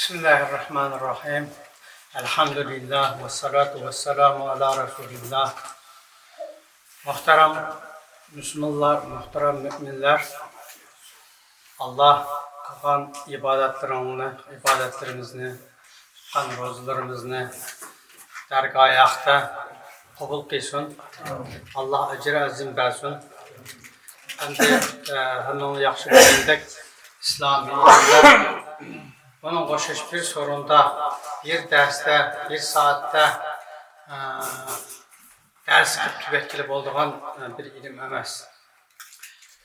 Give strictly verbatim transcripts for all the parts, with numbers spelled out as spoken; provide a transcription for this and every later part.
بىسمىللاھىررەھمانىررەھىم. ئەلھەمدۇلىللاھ ۋەسسالاتۇ ۋەسسالامۇ ئالا رەسۇلىللاھ. مۇھتەرەم مۇسۇلمانلار، مۇھتەرەم مۆمىنلەر، ئاللاھ قىلغان ئىبادەتلىرىڭنى، ئىبادەتلىرىمىزنى، تۇتقان روزىلىرىمىزنى دەرگاھى ھەقتە قوبۇل قىلسۇن. ئاللاھ ئەجرى ئەزىم بەرسۇن. ئەمدى، ئە، ھەممىڭلار ياخشى بىلگەندەك، ئىسلام دىنىدا بۇنىڭغا ئوخشاش بىر سورۇندا، بىر دەرستە، بىر سائەتتە، ئە، دەرس قىلىپ تۈگەتكىلى بولىدىغان، ئە، بىر ئىلىم ئەمەس.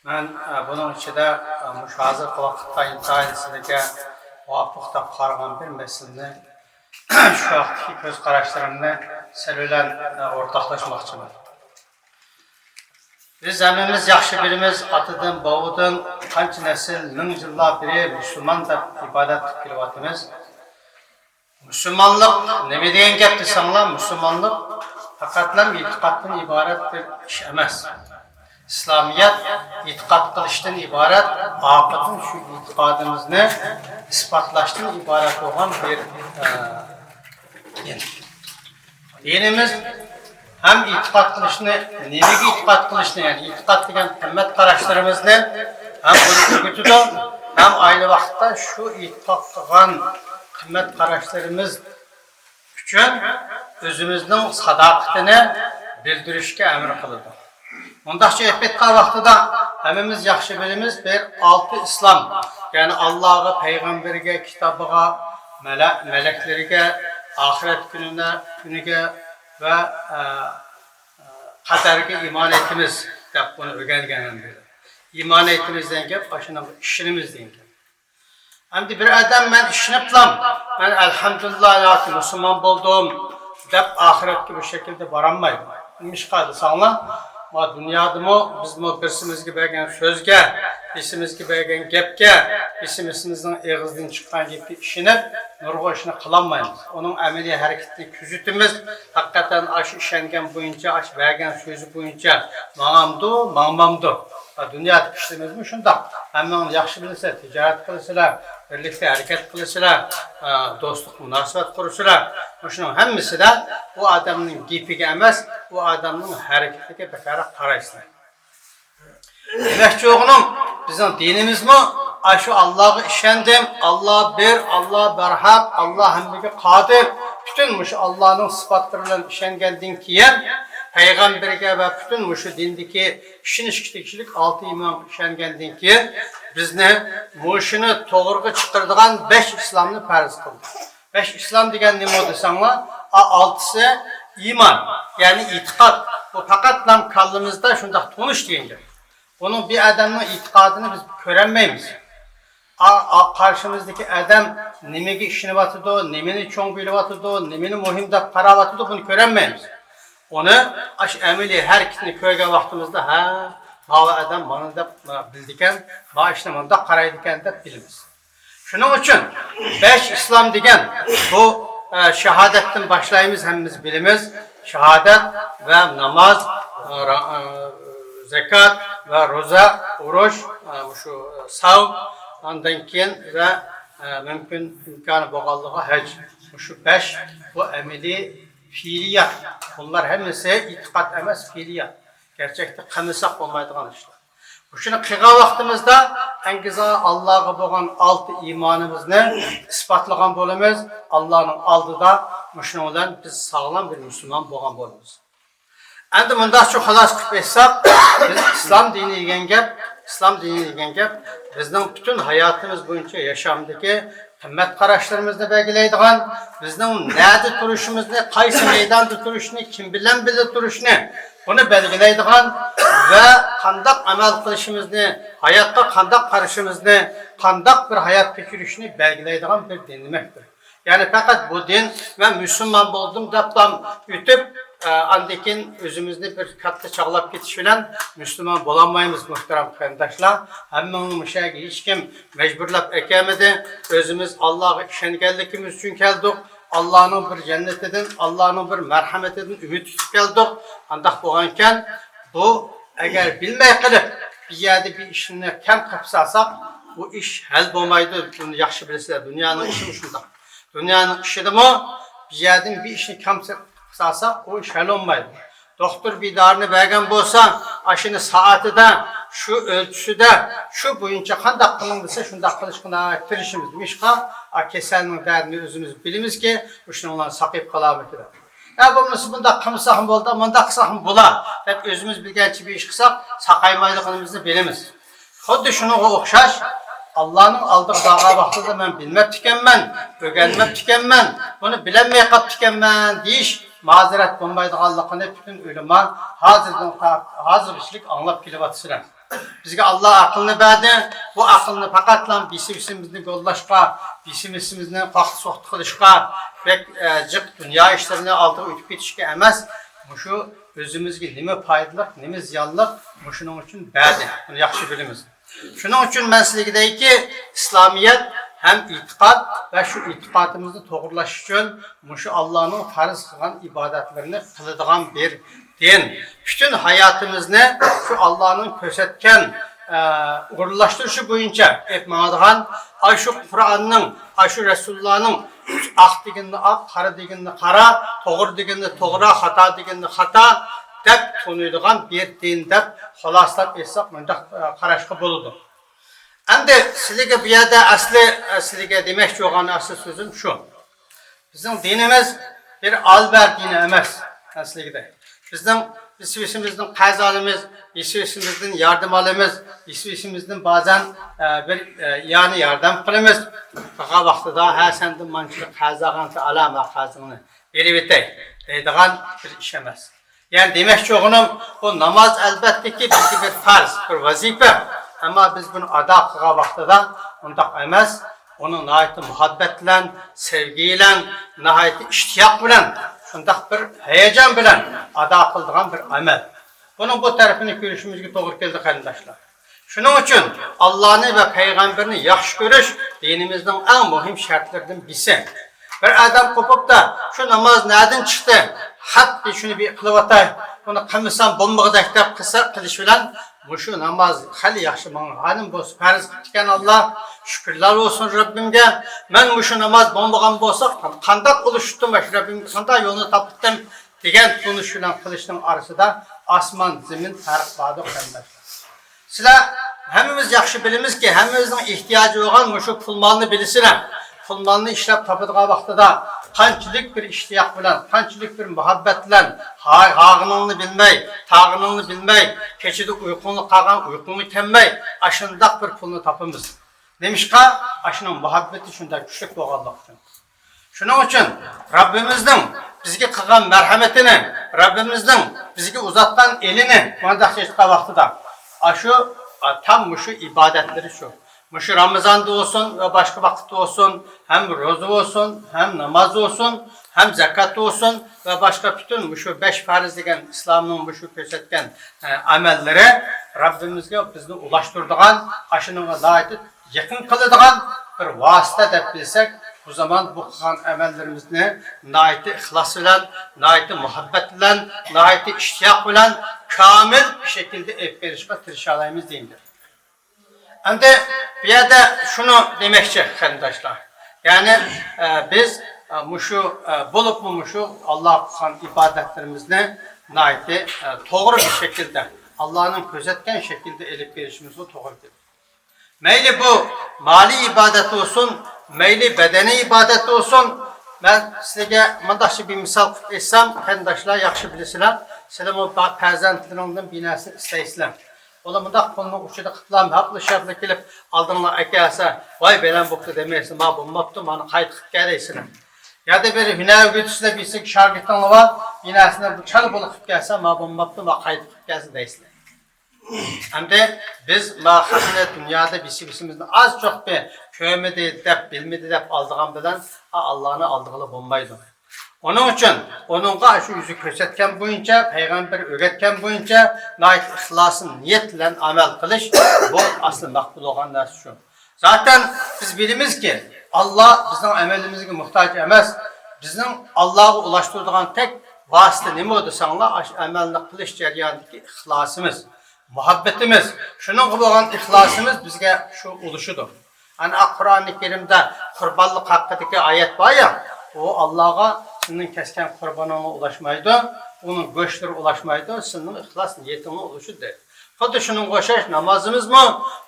مەن، ئە، بۇنىڭ ئىچىدە، ئە، مۇشۇ ھازىرقى ۋاقىتتا ئىنتايىن سىلەرگە مۇۋاپىق دەپ قارىغان بىر مەسىلىنى، شۇ ۋاقىتتىكى كۆز قاراشلىرىمنى سىلەر بىلەن، ئە، ئورتاقلاشماقچىمەن. بىز ھەممىمىز ياخشى بىلىمىز، ئاتىدىن، بوۋىدىن قانچە نەسىل، مىڭ يىللار بېرى مۇسۇلمان دەپ ئىبادەت قىلىپ كېلىۋاتىمىز. مۇسۇلمانلىق نېمە دېگەن گەپ دېسەڭلار، مۇسۇلمانلىق پەقەتلا ئېتىقادتىن ئىبارەت بىر ئىش ئەمەس. ئىسلامىيەت ئېتىقاد قىلىشتىن ئىبارەت، ئارقىدىن شۇ ئېتىقادىمىزنى ئىسپاتلاشتىن ئىبارەت بولغان بىر، ئە، دىن. دىنىمىز ھەم ئېتىقاد قىلىشنى، نېمىگە ئېتىقاد قىلىشنى، يەنى ئېتىقاد دېگەن قىممەت قاراشلىرىمىزنى ھەم بۇنى ئۆگىتىدۇ، ھەم ئاينى ۋاقىتتا شۇ ئېتىقاد قىلغان قىممەت قاراشلىرىمىز ئۈچۈن ئۆزىمىزنىڭ ساداقىتىنى بىلدۈرۈشكە ئەمر قىلىدۇ. مۇنداقچە ئېيتىپ ئېيتقان ۋاقتىدا، ھەممىمىز ياخشى بىلىمىز، بىر ئالتە ئىسلام، يەنى ئاللاغا، پەيغەمبىرىگە، كىتابىغا، مەلە-، مەلەكلىرىگە، ئاخىرەت كۈنىنە، كۈنىگە ۋە، ئە، ئە، قەدەرگە ئىمان ئېيتىمىز دەپ بۇنى ئۆگەنگەن ئەمدى. ئىمان ئېيتىمىز دېگەن گەپ، ئاشۇنىڭغا ئىشىنىمىز دېگەن گەپ. ئەمدى بىر ئادەم مەن ئىشىنىپلا، مەن ئەلھەمدۇلىللا ياكى مۇسۇلمان بولدۇم دەپ ئاخىرەتكە بۇ شەكىلدە بارالمايدۇ. نېمىشقا دېسەڭلار، ما دۇنيادىمۇ بىزمۇ بىرسىمىزگە بەرگەن سۆزگە، بىرسىمىزگە بەرگەن گەپكە، بىرسىمىزنىڭ ئېغىزىدىن چىققان گەپكە ئىشىنىپ نۇرغۇن ئىشنى قىلالمايمىز. ئۇنىڭ ئەمەلىي ھەرىكىتىنى كۆزىتىمىز. ھەقىقەتەن ئاشۇ ئىشەنگەن بويىچە، ئاشۇ بەرگەن سۆزى بويىچە ماڭامدۇ، ماڭمامدۇ؟ ھە، دۇنيادىكى ئىشلىرىمىزمۇ شۇنداق. ھەممىڭلار ياخشى بىلىسىلەر، تىجارەت قىلىسىلەر، بىرلىكتە ھەرىكەت قىلىسىلەر، ھە، دوستلۇق مۇناسىۋەت قۇرىسىلەر. مۇشۇنىڭ ھەممىسىدە ئۇ ئادەمنىڭ گېپىگە ئەمەس، ئۇ ئادەمنىڭ ھەرىكىتىگە بەكرەك قارايسىلەر. دېمەكچى بولغىنىم، بىزنىڭ دىنىمىزمۇ ئاشۇ ئاللاغا ئىشەندىم، ئاللا بىر، ئاللا بەرھەق، ئاللا ھەممىگە قادىر، پۈتۈن مۇشۇ ئاللانىڭ سىپاتلىرى بىلەن ئىشەنگەندىن كېيىن، پەيغەمبىرگە ۋە پۈتۈن مۇشۇ دىندىكى ئىشىنىشكە تېگىشلىك ئالتە ئىمانغا ئىشەنگەندىن كېيىن، بىزنى مۇشۇنى توغرىغا چىقىرىدىغان بەش ئىسلامنى پەرز قىلدى. بەش ئىسلام دېگەن نېمە دېسەڭلار، ئا، ئالتىسى ئىمان، يەنى ئېتىقاد. بۇ پەقەتلا كاللىمىزدا شۇنداق تونۇش دېگەن گەپ. بۇنىڭ بىر ئادەمنىڭ ئېتىقادىنى بىز كۆرەلمەيمىز. ئا، ئا، قارشىمىزدىكى ئادەم نېمىگە ئىشىنىۋاتىدۇ، نېمىنى چوڭ بىلىۋاتىدۇ، نېمىنى مۇھىم دەپ قاراۋاتىدۇ، بۇنى كۆرەلمەيمىز. ئۇنى ئاشۇ ئەمەلىي ھەرىكىتىنى كۆرگەن ۋاقتىمىزدا، ھە، ماۋۇ ئادەم مانا دەپ، ما، بىلىدىكەن، ما ئىشنى مۇنداق قارايدىكەن دەپ بىلىمىز. شۇنىڭ ئۈچۈن بەش ئىسلام دېگەن بۇ، ئە، شاھادەتتىن باشلايمىز، ھەممىمىز بىلىمىز. شاھادەت ۋە ناماز، ئە، را-، ئە، زاكات ۋە روزا، ئۇرۇش، ئە، مۇشۇ ساۋ، ئاندىن كېيىن ۋە، ئە، مۇمكىن ئىمكانى بولغانلىقى ھەج. مۇشۇ بەش، بۇ ئەمەلىي پېئىلىيات. بۇلار ھەممىسى ئېتىقاد ئەمەس، پېئىلىيات. گەرچەكتە قىلمىساق بولمايدىغان ئىشلار. مۇشۇنى قىلغان ۋاقتىمىزدا ئەڭگىزا ئاللاغا بولغان ئالتە ئىمانىمىزنى ئىسپاتلىغان بولىمىز. ئاللانىڭ ئالدىدا مۇشۇنىڭ بىلەن بىز ساغلام بىر مۇسۇلمان بولغان بولىمىز. ئەمدى مۇنداقچە خۇلاسە قىلىپ ئېيتساق، بىز ئىسلام دىنى دېگەن گەپ، ئىسلام دىنى دېگەن گەپ بىزنىڭ پۈتۈن ھاياتىمىز بويىچە ياشامدىكى قىممەت قاراشلىرىمىزنى بەلگىلەيدىغان، بىزنىڭ نەدە تۇرۇشىمىزنى، قايسى مەيداندا تۇرۇشنى، كىم بىلەن بىللە تۇرۇشنى، بۇنى بەلگىلەيدىغان ۋە قانداق ئەمەل قىلىشىمىزنى، ھاياتقا قانداق قارىشىمىزنى، قانداق بىر ھايات كەچۈرۈشنى بەلگىلەيدىغان بىر دىن دېمەكتۇر. يەنى پەقەت بۇ دىن، مەن مۇسۇلمان بولدۇم دەپلا ئۆتۈپ، ئە، ئاندىن كېيىن ئۆزىمىزنى بىر كاتتا چاغلاپ كېتىش بىلەن مۇسۇلمان بولالمايمىز، مۇھتەرەم قېرىنداشلار. ھەممىڭلارنى مۇشۇ يەرگە ھېچكىم مەجبۇرلاپ ئەكەلمىدى. ئۆزىمىز ئاللاغا ئىشەنگەنلىكىمىز ئۈچۈن كەلدۇق. ئاللانىڭ بىر جەننىتىدىن، ئاللانىڭ بىر مەرھەمىتىدىن ئۈمىد تۇتۇپ كەلدۇق. ئانداق بولغانىكەن، بۇ ئەگەر بىلمەي قېلىپ، بىر يەردە بىر ئىشنى كەم قىلىپ سالساق، بۇ ئىش ھەل بولمايدۇ. بۇنى ياخشى بىلىسىلەر، دۇنيانىڭ ئىشىمۇ شۇنداق. دۇنيانىڭ ئىشىدىمۇ بىر يەردىن بىر ئىشنى كەم سالساق، ئۇ ئىش ھەل بولمايدۇ. دوختۇر بىر دارىنى بەرگەن بولسا، ئاشۇنى سائىتىدە، شۇ ئۆلچىسىدە، شۇ بويىچە قانداق قىلىڭ دېسە، شۇنداق قىلىشقا ناھايىتى تىرىشىمىز. نېمىشقا؟ ئا، كېسەلنىڭ دەردىنى ئۆزىمىز بىلىمىزكى، مۇشۇنىڭ بىلەن ساقىيىپ قالارمىكىن دەپ. يا بولمىسا مۇنداق قىلمىساقمۇ بولىدۇ، مۇنداق قىلساقمۇ بولا دەپ ئۆزىمىز بىلگەنچە بىر ئىش قىلساق، ساقايمايدىغىنىمىزنى بىلىمىز. خۇددى شۇنىڭغا ئوخشاش، ئاللانىڭ ئالدىغا بارغان ۋاقتىدا مەن بىلمەپتىكەنمەن، ئۆگەنمەپتىكەنمەن، بۇنى بىلەلمەي قاپتىكەنمەن دېيىش مازارەت بولمايدىغانلىقىنى پۈتۈن ئۆلىما ھازىردىن تا-، ھازىرغىچىلىك ئاڭلاپ كېلىۋاتىسىلەر. بىزگە ئاللا ئەقىلنى بەردى. بۇ ئەقىلنى پەقەتلا بېسىۋېسىمىزنى گوللاشقا، بېسىۋېسىمىزنى قاقتى-سوقتى قىلىشقا، بەك، ئە، جىق دۇنيا ئىشلىرىنى ئالدىغا ئۆتۈپ كېتىشكە ئەمەس، مۇشۇ ئۆزىمىزگە نېمە پايدىلىق، نېمە زىيانلىق، مۇشۇنىڭ ئۈچۈن بەردى. بۇنى ياخشى بىلىمىز. شۇنىڭ ئۈچۈن مەن سىلەرگە دەيكى، ئىسلامىيەت ھەم ئېتىقاد ۋە شۇ ئېتىقادىمىزنى توغرىلاش ئۈچۈن مۇشۇ ئاللانىڭ پەرز قىلغان ئىبادەتلىرىنى قىلىدىغان بىر دىن. پۈتۈن ھاياتىمىزنى شۇ ئاللانىڭ كۆرسەتكەن، ئە، ئورۇنلاشتۇرۇشى بويىچە ئېلىپ ماڭىدىغان، ئاشۇ قۇرئاننىڭ، ئاشۇ رەسۇلۇللانىڭ ئاق دېگىنىنى ئاق، قارا دېگىنىنى قارا، توغرا دېگىنىنى توغرا، خاتا دېگىنىنى خاتا دەپ تونۇيدىغان بىر دىن دەپ خۇلاسىلاپ ئېيتساق، مۇنداق، ئە، قاراشقا بولىدۇ. ئەمدى سىلىگە بۇ يەردە ئەسلى، ئە، سىلىگە دېمەكچى بولغان ئەسلى سۆزۈم شۇ. بىزنىڭ دىنىمىز بىر ئال-بەر دىنى ئەمەس، ئەسلىگىدە. بىزنىڭ بېسىۋېسىمىزدىن قەرز ئالىمىز، بېسىۋېسىمىزدىن ياردەم ئالىمىز، بېسىۋېسىمىزدىن بازەن، ئە، بىر، ئە، يانى ياردەم قىلىمىز. قىلغان ۋاقتىدا، ھە، سەندىن مانچىلىك قەرز ئالغانتى ئالا، ما قەرزىڭنى بېرىۋېتەي دەيدىغان بىر ئىش ئەمەس. يەنى دېمەكچى بولغىنىم، بۇ ناماز ئەلۋەتتىكى بىزگە بىر پەرز، بىر ۋەزىپە. ئەمما بىز بۇنى ئادا قىلغان ۋاقتىدا ئۇنداق ئەمەس. ئۇنى ناھايىتى مۇھەببەت بىلەن، سەۋگى بىلەن، ناھايىتى ئىشتىياق بىلەن، شۇنداق بىر ھاياجان بىلەن ئادا قىلىدىغان بىر ئەمەل. بۇنىڭ بۇ تەرىپىنى كۆرۈشىمىزگە توغرا كېلىدۇ، قېرىنداشلار. شۇنىڭ ئۈچۈن ئاللانى ۋە پەيغەمبىرىنى ياخشى كۆرۈش دىنىمىزنىڭ ئەڭ مۇھىم شەرتلىرىدىن بىرسى. بىر ئادەم قوپۇپتا، شۇ ناماز نەدىن چىقتى؟ خەت، شۇنى بىر قىلىۋاتاي، بۇنى قىلمىسام بولمىغۇدەك دەپ قىلسا، قىلىش بىلەن مۇشۇ ناماز خېلى ياخشى ماڭغان بولسا، پەرز قىپتىكەن ئاللا، شۈكۈرلەر بولسۇن رەببىمگە. مەن مۇشۇ ناماز بولمىغان بولسا، قانداق ئۇلۇشۇپتىم، مۇشۇ رەببىمگە قانداق يولنى تاپتىم دېگەن تونۇش بىلەن قىلىشنىڭ ئارىسىدا ئاسمان، زېمىن پەرق باردۇر، قېرىنداشلار. سىلەر ھەممىمىز ياخشى بىلىمىزكى، ھەممىمىزنىڭ ئېھتىياجى بولغان مۇشۇ پۇل مالنى بىلىسىلەر. پۇل مالنى ئىشلەپ تاپىدىغان ۋاقتىدا قانچىلىك بىر ئىشتىياق بىلەن، قانچىلىك بىر مۇھەببەت بىلەن، ھا-، ھاغىنىڭنى بىلمەي، تاغىنىڭنى بىلمەي، كېچىدە ئۇيقۇڭنى قالغان، ئۇيقۇڭنى كەلمەي، ئاشۇنداق بىر پۇلنى تاپىمىز. نېمىشقا؟ ئاشۇنىڭ مۇھەببىتى شۇنداق كۈچلۈك بولغانلىقى ئۈچۈن. شۇنىڭ ئۈچۈن رەببىمىزنىڭ بىزگە قىلغان مەرھەمىتىنى، رەببىمىزنىڭ بىزگە ئۇزاتقان ئېلىنى مۇنداق ئېيتقان ۋاقتىدا، ئاشۇ، تام مۇشۇ ئىبادەتلىرى شۇ. مۇشۇ رامىزاندا بولسۇن ۋە باشقا ۋاقىتتا بولسۇن، ھەم روزا بولسۇن، ھەم ناماز بولسۇن، ھەم زاكات بولسۇن ۋە باشقا پۈتۈن مۇشۇ بەش پەرز دېگەن ئىسلامنىڭ مۇشۇ كۆرسەتكەن، ئە، ئەمەللىرى رەببىمىزگە بىزنى ئۇلاشتۇرىدىغان، ئاشۇنىڭغا ناھايىتى يېقىن قىلىدىغان بىر ۋاسىتە دەپ بىلسەك، بۇ زامان بۇ قىلغان ئەمەللىرىمىزنى ناھايىتى ئىخلاس بىلەن، ناھايىتى مۇھەببەت بىلەن، ناھايىتى ئىشتىياق بىلەن كامىل شەكىلدە ئېلىپ بېرىشقا تىرىشالايمىز دېگەن گەپ. ئەمدى بۇ يەردە شۇنى دېمەكچى، قېرىنداشلار. يەنى، ئە، بىز، ئە، مۇشۇ، ئە، بولۇپمۇ مۇشۇ ئاللاغا قىلغان ئىبادەتلىرىمىزنى ناھايىتى، ئە، توغرا بىر شەكىلدە، ئاللانىڭ كۆرسەتكەن شەكىلدە ئېلىپ بېرىشىمىزغا توغرا كېلىدۇ. مەيلى بۇ مالىي ئىبادەت بولسۇن، مەيلى بەدەنىي ئىبادەت بولسۇن. مەن سىلەرگە مۇنداقچە بىر مىسال قىلىپ ئېيتسام، قېرىنداشلار ياخشى بىلىسىلەر. سىلەرمۇ با-، پەرزەنتلىرىڭدىن بىر نەرسە ئىستەيسىلەر. ئۇلار مۇنداق قولنىڭ ئۇچىدا قىپلا ھەپلىشىپلا كېلىپ ئالدىڭلار ئەكەلسە، ۋاي بەلەن بوپتۇ دېمەيسىلەر، ما بولماپتۇ، مانا قايتا قىلىپ كەل دەيسىلەر. يادا بىر ھۈنەر ئۆگىتىسىلەر، بىرسى شاگىرتىڭلار بار، بىر نەرسىنى بىر چالا بولۇپ قىلىپ كەلسە، ما بولماپتۇ، ما قايتا قىلىپ كەلسە دەيسىلەر. ئەمدى بىز ما خەقنى دۇنيادا بېسىۋېسىمىزنى ئاز چوخ بىر كۆرمىدى دەپ، بىلمىدى دەپ ئالدىغان بىلەن، ئا، ئاللانى ئالدىغىلى بولمايدۇ. ئۇنىڭ ئۈچۈن ئۇنىڭغا شۇ ئۆزى كۆرسەتكەن بويىچە، پەيغەمبەر ئۆگەتكەن بويىچە ناھايىتى ئىخلاسىي نىيەت بىلەن ئەمەل قىلىش، بۇ ئەسلى مەقبۇل بولغان نەرسە شۇ. زاتەن بىز بىلىمىزكى، ئاللا بىزنىڭ ئەمەلىمىزگە موھتاج ئەمەس. بىزنىڭ ئاللاغا ئۇلاشتۇرىدىغان تەك ۋاسىتە نېمە دېسەڭلار، ئاشۇ ئەمەلنى قىلىش جەريانىدىكى ئىخلاسىمىز. مۇھەببىتىمىز، شۇنىڭغا بولغان ئىخلاسىمىز بىزگە شۇ ئۇلىشىدۇ. ئەنە قۇرئانى كەرىمدە قۇربانلىق ھەققىدىكى ئايەت بار يا، ئۇ ئاللاغا سېنىڭ كەسكەن قۇربىنىڭمۇ ئۇلاشمايدۇ، ئۇنىڭ گۆشلىرى ئۇلاشمايدۇ، سېنىڭ ئىخلاس نىيىتىڭنىڭ ئۇلىشىدۇ دەيدۇ. خۇددى شۇنىڭغا ئوخشاش نامازىمىزمۇ،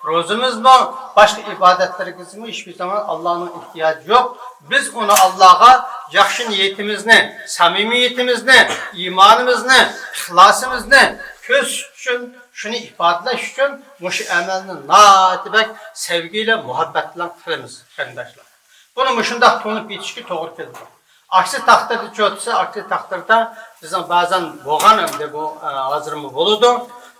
روزىمىزمۇ، باشقا ئىبادەتلىرىمىزمۇ ھېچبىر زامان ئاللانىڭ ئېھتىياجى يوق. بىز ئۇنى ئاللاغا ياخشى نىيىتىمىزنى، سەمىمىيىتىمىزنى، ئىمانىمىزنى، ئىخلاسىمىزنى كۆرسىتىش ئۈچۈن، شۇنى ئىپادىلەش ئۈچۈن مۇشۇ ئەمەلنى ناھايىتى بەك سەۋگى بىلەن، مۇھەببەت بىلەن قىلىمىز، قېرىنداشلار. بۇنى مۇشۇنداق تونۇپ يېتىشكە توغرا كېلىدۇ. ئاكسى تەقدىردە چۇ دېسە، ئاكسى تەقدىردە بىزنىڭ بەزەن بولغان ئەمدى بۇ، ئە، ھازىرمۇ بولىدۇ.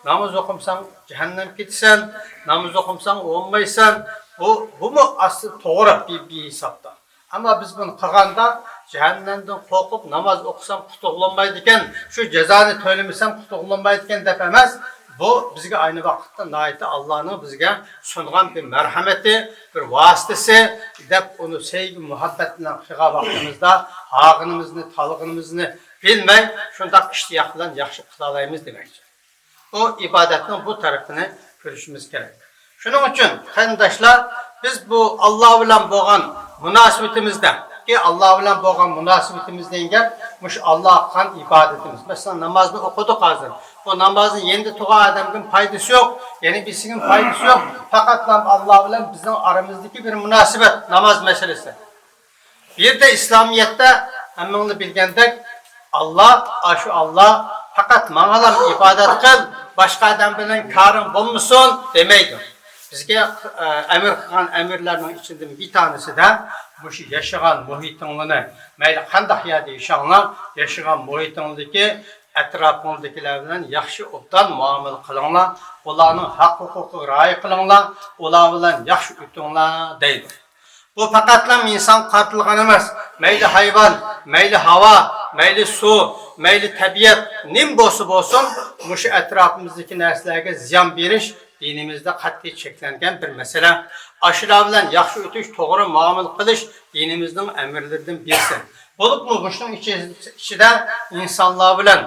ناماز ئوقۇمىساڭ جەھەننەمگە كېتىسەن، ناماز ئوقۇمىساڭ ئوڭمايسەن. بۇ، بۇمۇ ئەسلى توغرا بىر، بىر ھېسابتا. ئەمما بىز بۇنى قىلغاندا جەھەننەمدىن قورقۇپ ناماز ئوقۇسام قۇتۇلغىلى بولمايدىكەن، شۇ جازانى تۆلىمىسەم قۇتۇلغىلى بولمايدىكەن دەپ ئەمەس، بۇ بىزگە ئاينى ۋاقىتتا ناھايىتى ئاللانىڭ بىزگە سۇنغان بىر مەرھەمىتى، بىر ۋاسىتىسى دەپ ئۇنى سۆيگۈ مۇھەببەت بىلەن قىلغان ۋاقتىمىزدا ھاغىنىمىزنى، تالغىنىمىزنى بىلمەي شۇنداق ئىشتىياق بىلەن ياخشى قىلالايمىز دېمەكچى. بۇ ئىبادەتنىڭ بۇ تەرىپىنى كۆرۈشىمىز كېرەك. شۇنىڭ ئۈچۈن قېرىنداشلار، بىز بۇ ئاللا بىلەن بولغان مۇناسىۋىتىمىزدە، كى ئاللا بىلەن بولغان مۇناسىۋىتىمىز دېگەن گەپ مۇشۇ ئاللاغا قىلغان ئىبادىتىمىز. مەسىلەن، نامازنى ئوقۇدۇق ھازىر. بۇ نامازنى يېنىدا تۇرغان ئادەمگىمۇ پايدىسى يوق، يەنە بىرسىگىمۇ پايدىسى يوق. پەقەتلا ئاللا بىلەن بىزنىڭ ئارىمىزدىكى بىر مۇناسىۋەت، ناماز مەسىلىسى. بۇ يەردە ئىسلامىيەتتە ھەممىڭلار بىلگەندەك، ئاللا، ئاشۇ ئاللا، پەقەت ماڭىلا ئىبادەت قىل، باشقا ئادەم بىلەن كارىڭ بولمىسۇن دېمەيدۇ. بىزگە، ئە، ئەمىر قىلغان ئەمىرلەرنىڭ ئىچىدىن بىر تانىسىدە مۇشۇ ياشىغان مۇھىتىڭلارنى، مەيلى قانداق يەردە ياشاڭلار، ياشىغان مۇھىتىڭلاردىكى ئەتراپىڭلاردىكىلەر بىلەن ياخشى، ئوبدان مۇئامىلە قىلىڭلار، ئۇلارنىڭ ھەق ھوقۇقىغا رىئايە قىلىڭلار، ئۇلار بىلەن ياخشى ئۆتۈڭلار دەيدۇ. بۇ پەقەتلا ئىنسانغا قارىتىلغان ئەمەس. مەيلى ھايۋان، مەيلى ھاۋا، مەيلى سۇ، مەيلى تەبىئەت، نېمە بولسا بولسۇن، مۇشۇ ئەتراپىمىزدىكى نەرسىلەرگە زىيان بېرىش دىنىمىزدە قەتئىي چەكلەنگەن بىر مەسىلە. ئاشۇلار بىلەن ياخشى ئۆتۈش، توغرا مۇئامىلە قىلىش دىنىمىزنىڭ ئەمىرلىرىدىن بىرسى. بولۇپمۇ مۇشۇنىڭ ئىچى-، ئىچىدە ئىنسانلار بىلەن،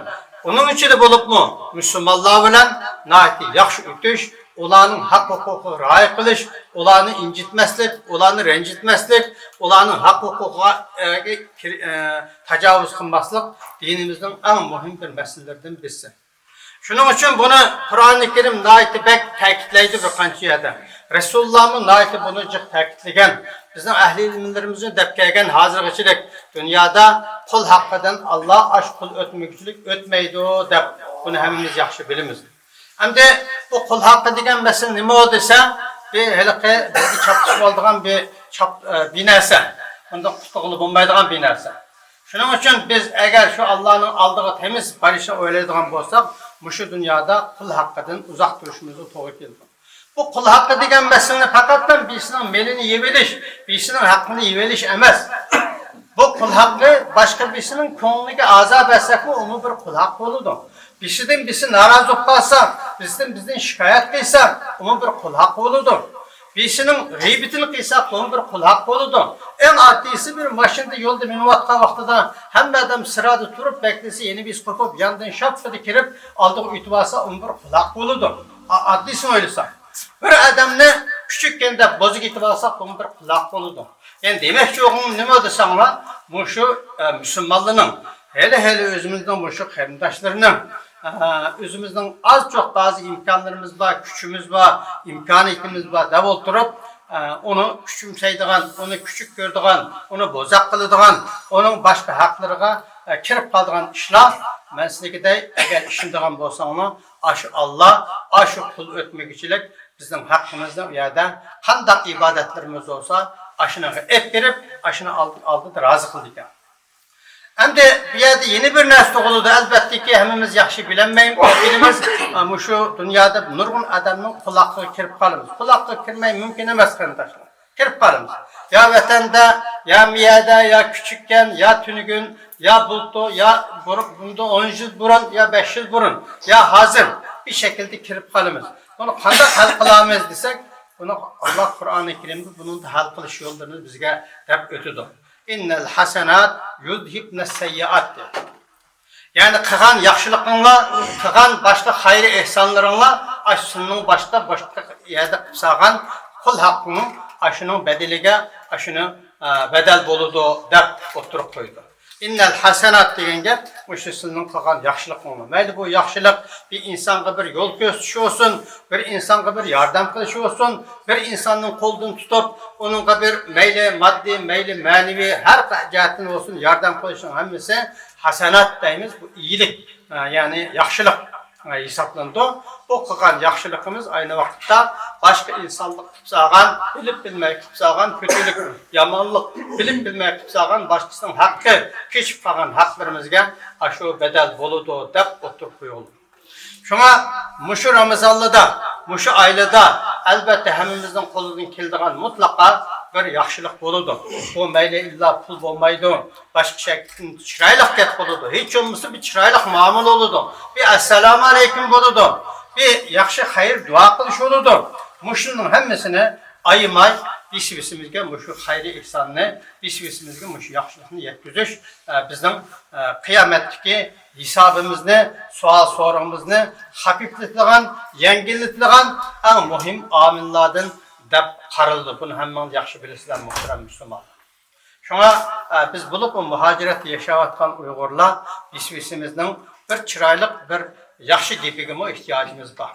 ئۇنىڭ ئىچىدە بولۇپمۇ مۇسۇلمانلار بىلەن ناھايىتى ياخشى ئۆتۈش، ئۇلارنىڭ ھەق ھوقۇقىغا رىئايە قىلىش، ئۇلارنى ئىنجىتمەسلىك، ئۇلارنى رەنجىتمەسلىك، ئۇلارنىڭ ھەق ھوقۇقىغا، ئە، كىر-، ئە، تاجاۋۇز قىلماسلىق دىنىمىزنىڭ ئەڭ مۇھىم بىر مەسىلىلىرىدىن بىرسى. شۇنىڭ ئۈچۈن بۇنى قۇرئانى كەرىم ناھايىتى بەك تەكىتلەيدۇ بىر قانچە يەردە. رەسۇلۇللامۇ ناھايىتى بۇنى جىق تەكىتلىگەن. بىزنىڭ ئەھلى ئىلىملىرىمىزمۇ دەپ كەلگەن، ھازىرغىچىلىك دۇنيادا قۇل ھەققىدىن ئاللا ئاشۇ قۇل ئۆتمىگۈچىلىك ئۆتمەيدۇ دەپ، بۇنى ھەممىمىز ياخشى بىلىمىز. ئەمدى بۇ قۇل ھەققى دېگەن مەسىلە نېمە دېسە، بىر ھېلىقى بىزگە چاپلىشىۋالىدىغان بىر چاپ-، ئە، بىر نەرسە. ئۇنداق قۇتۇلغىلى بولمايدىغان بىر نەرسە. شۇنىڭ ئۈچۈن بىز ئەگەر شۇ ئاللانىڭ ئالدىغا تېمىز بارىشنى ئويلايدىغان بولساق، مۇشۇ دۇنيادا قۇل ھەققىدىن ئۇزاق تۇرۇشىمىزغا توغرا كېلىدۇ. بۇ قۇل ھەققى دېگەن مەسىلىنى پەقەتلا بىرسىنىڭ مېلىنى يەۋېلىش، بىرسىنىڭ ھەققىنى يەۋېلىش ئەمەس. بۇ قۇل ھەققى باشقا بىرسىنىڭ كۆڭلىگە ئازار بەرسەكمۇ، ئۇمۇ بىر قۇل ھەق بولىدۇ. بىرسىدىن بىرسى نارازى بولۇپ قالسا، بىرسىدىن بىزدىن شىكايەت قىلسا، ئۇمۇ بىر قۇل ھەق بولىدۇ. بىرسىنىڭ غەيۋىتىنى قىلساق، بۇمۇ بىر قۇل ھەق بولىدۇ. ئەڭ ئاددىيسى، بىر ماشىنىدا يولدا مېڭىۋاتقان ۋاقتىدا ھەممە ئادەم سىرادا تۇرۇپ بەكلىسە، يەنە بىرسى قوپۇپ ياندىن شاپپىدە كىرىپ ئالدىغا ئۆتۈۋالسا، ئۇمۇ بىر قۇل ھەق بولىدۇ. ئا-، ئاددىيسىنى ئويلىساق. بىر ئادەمنى كۈچۈككەن دەپ بوزۇپ كېتىۋالساق، بۇمۇ بىر قۇل ھەق بولىدۇ. يەنى دېمەكچى بولغىنىم نېمە دېسەڭلار، مۇشۇ، ئە، مۇسۇلمانلارنىڭ، ھېلى-ھېلى ئۆزىمىزنىڭ مۇشۇ قېرىنداشلىرىنىڭ، ئە، ئۆزىمىزنىڭ ئاز-چوق بەزى ئىمكانلىرىمىز بار، كۈچىمىز بار، ئىمكانىيىتىمىز بار دەپ ئولتۇرۇپ، ئە، ئۇنى كۈچەمسەيدىغان، ئۇنى كۈچۈك كۆرىدىغان، ئۇنى بوزەك قىلىدىغان، ئۇنىڭ باشقا ھەقلىرىغا، ئە، كىرىپ قالىدىغان ئىشلار، مەن سىزگە دەي، ئەگەر ئىشىنىدىغان بولساڭلار، ئاشۇ ئاللا، ئاشۇ قۇل ئۆتمىگۈچىلىك بىزنىڭ ھەققىمىزنى ئۇ يەردە قانداق ئىبادەتلىرىمىز بولسا، ئاشۇنىڭغا ئېلىپ كىرىپ، ئاشۇنى ئالدى-، ئالدىدا رازى قىلىدىكەن. ئەمدى بۇ يەردە يەنە بىر نەرسە تۇغۇلىدۇ. ئەلبەتتىكى، ھەممىمىز ياخشى بىلەلمەيمىز، بىلىمىز، مۇشۇ دۇنيادا نۇرغۇن ئادەمنىڭ قۇل ھەققىگە كىرىپ قالىمىز. قۇل ھەققىگە كىرمەي مۇمكىن ئەمەس، قېرىنداشلار. كىرىپ قالىمىز. يا ۋەتەندە، يا مىيەدە، يا كۈچۈككەن، يا تۈنۈگۈن، يا بۇلتۇر، يا بۇرۇن، بۇندىن ئون يىل بۇرۇن، يا بەش يىل بۇرۇن، يا ھازىر بىر شەكىلدە كىرىپ قالىمىز. بۇنى قانداق ھەل قىلامىز دېسەك، بۇنى ئاللا قۇرئانى كەرىمدە بۇنىڭدا ھەل قىلىش يوللىرىنى بىزگە دەپ ئۆتىدۇ. «ئىننەل ھەسەنات يۇزھىبنەس سەييىئات» دەيدۇ. يەنى قىلغان ياخشىلىقىڭلار، قىلغان باشقا خەير ئېھسانلىرىڭلار ئاشۇنىڭ باشقا، باشقا يەردە قىلىپ سالغان قۇل ھەققىمۇ ئاشۇنىڭ بەدىلىگە، ئاشۇنىڭ، ئە، بەدەل بولىدۇ دەپ ئوتتۇرىغا قويىدۇ. ئىننەل ھەسەنات دېگەن گەپ مۇشۇ سىلىنىڭ قىلغان ياخشىلىقىڭلار. مەيلى بۇ ياخشىلىق بىر ئىنسانغا بىر يول كۆرسىتىش بولسۇن، بىر ئىنسانغا بىر ياردەم قىلىش بولسۇن، بىر ئىنساننىڭ قولىدىن تۇتۇپ، ئۇنىڭغا بىر مەيلى ماددىي، مەيلى مەنىۋى، ھەر جەھەتتىن بولسۇن ياردەم قىلىشنىڭ ھەممىسى ھەسەنات دەيمىز. بۇ ئىگىلىك، ئە، يەنى ياخشىلىق، ئە، ھېسابلىنىدۇ. بۇ قىلغان ياخشىلىقىمىز ئاينى ۋاقىتتا باشقا ئىنسانلىق قىلىپ سالغان، بىلىپ بىلمەي قىلىپ سالغان كۆتۈرلۈك يامانلىق، بىلىپ بىلمەي قىلىپ سالغان باشقىسىنىڭ ھەققى، كېچىپ قالغان ھەقلىرىمىزگە ئاشۇ بەدەل بولىدۇ دەپ ئوتتۇرىغا قويۇلىدۇ. شۇڭا مۇشۇ رامىزانلىدا، مۇشۇ ئايلىدا ئەلبەتتە ھەممىمىزنىڭ قولىدىن كېلىدىغان مۇتلەقا بىر ياخشىلىق بولىدۇ. بۇ مەيلى ئىللا پۇل بولمايدۇ، باشقا شەكىلدىن چىرايلىق گەپ بولىدۇ. ھېچ بولمىسا بىر چىرايلىق مۇئامىلە بولىدۇ. بىر ئەسسالامۇ ئەلەيكۇم بولىدۇ. بىر ياخشى خەير دۇئا قىلىش بولىدۇ. مۇشۇنىڭ ھەممىسىنى ئايىماي، بېسى-بېسىمىزگە مۇشۇ خەير ئېھساننى، بېسى-بېسىمىزگە مۇشۇ ياخشىلىقنى يەتكۈزۈش، ئە، بىزنىڭ، ئە، قىيامەتتىكى ھېسابىمىزنى، سوئال سورىقىمىزنى خەپىپلىتىدىغان، يەڭگىللىتىدىغان ئەڭ مۇھىم ئامىللاردىن دەپ قارىلىدۇ. بۇنى ھەممىڭلار ياخشى بىلىسىلەر، مۇھتەرەم مۇسۇلمانلار. شۇڭا، ئە، بىز بولۇپمۇ مۇھاجىرەتتە ياشاۋاتقان ئۇيغۇرلار بىسمىسىمىزنىڭ بىر چىرايلىق، بىر ياخشى گېپىگىمۇ ئېھتىياجىمىز بار.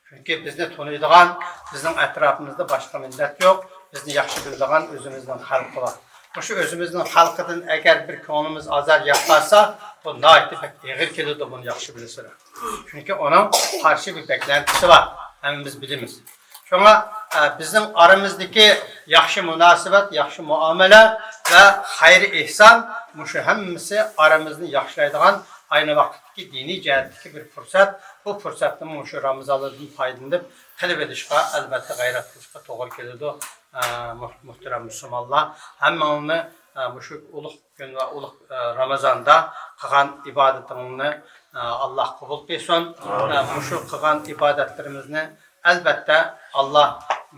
چۈنكى بىزنى تونۇيدىغان، بىزنىڭ ئەتراپىمىزدا باشقا مىللەت يوق، بىزنى ياخشى بىلىدىغان ئۆزىمىزنىڭ خەلقى بار. مۇشۇ ئۆزىمىزنىڭ خەلقىدىن ئەگەر بىر كۆڭلىمىز ئازار يەپ قالسا، بۇ ناھايىتى بەك ئېغىر كېلىدۇ، بۇنى ياخشى بىلىسىلەر. چۈنكى ئۇنىڭ قارشى بىر بەكلەنتىسى بار، ھەممىمىز بىلىمىز. شۇڭا، ئە، بىزنىڭ ئارىمىزدىكى ياخشى مۇناسىۋەت، ياخشى مۇئامىلە ۋە خەير ئېھسان، مۇشۇ ھەممىسى ئارىمىزنى ياخشىلايدىغان، ئاينى ۋاقىتتىكى دىنىي جەھەتتىكى بىر پۇرسەت. بۇ پۇرسەتنى مۇشۇ رامىزانلاردىن پايدىلىنىپ قىلىۋېلىشقا، ئەلۋەتتە، غەيرەت قىلىشقا توغرا كېلىدۇ. ئە، مۇھ-، مۇھتەرەم مۇسۇلمانلار، ھەممىڭلارنى، ئە، مۇشۇ ئۇلۇغ كۈن ۋە ئۇلۇغ، ئە، رامىزاندا قىلغان ئىبادىتىڭلارنى، ئە، ئاللا قوبۇل قىلسۇن. ئامىن. ئە، مۇشۇ قىلغان ئىبادەتلىرىمىزنى ئەلۋەتتە، ئاللا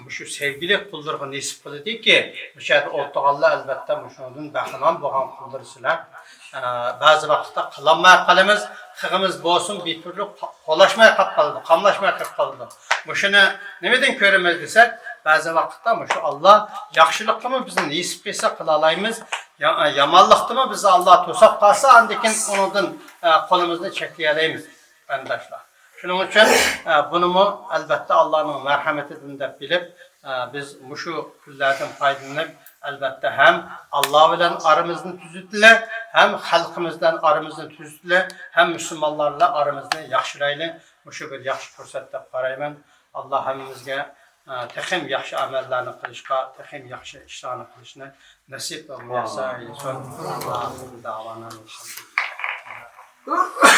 مۇشۇ سەۋگىلىك قۇللىرىغا نېسىپ قىلىدۇكى، مۇشۇ يەردە ئولتۇرغانلار ئەلۋەتتە مۇشۇنىڭدىن بەھرىمەن بولغان قۇللىرى سىلەر. ئە، بەزى ۋاقىتتا قىلالماي قالىمىز، قىلغىمىز بولسىمۇ بىر تۈرلۈك قولاشماي قېلىپ قالىدۇ، قاملاشماي قېلىپ قالىدۇ. مۇشۇنى نېمىدىن كۆرىمىز دېسەك، بەزى ۋاقىتتا مۇشۇ ئاللا ياخشىلىققىمۇ بىزنى نېسىپ قىلسا قىلالايمىز، يا-، يامانلىقتىمۇ بىزنى ئاللا توساپ قالسا، ئاندىن كېيىن ئۇنىڭدىن، ئە، قولىمىزنى چەكلىيەلەيمىز، قېرىنداشلار. شۇنىڭ ئۈچۈن، ئە، بۇنىمۇ ئەلۋەتتە ئاللانىڭ مەرھەمىتىدىن دەپ بىلىپ، ئە، بىز مۇشۇ كۈنلەردىن پايدىلىنىپ، ئەلۋەتتە ھەم ئاللا بىلەن ئارىمىزنى تۈزىتىلى، ھەم خەلقىمىز بىلەن ئارىمىزنى تۈزىتىلى، ھەم مۇسۇلمانلار بىلەن ئارىمىزنى ياخشىلايلى. مۇشۇ بىر ياخشى پۇرسەت دەپ قارايمەن. ئاللا ھەممىمىزگە، ئە، تېخىمۇ ياخشى ئەمەللەرنى قىلىشقا، تېخىمۇ ياخشى ئىشلارنى قىلىشنى نېسىپ ۋە مۇيەسسەر ئەيلىسۇن. ئامىن. ئاخىر دەۋانا ئەلھەمدۇلىللاھ.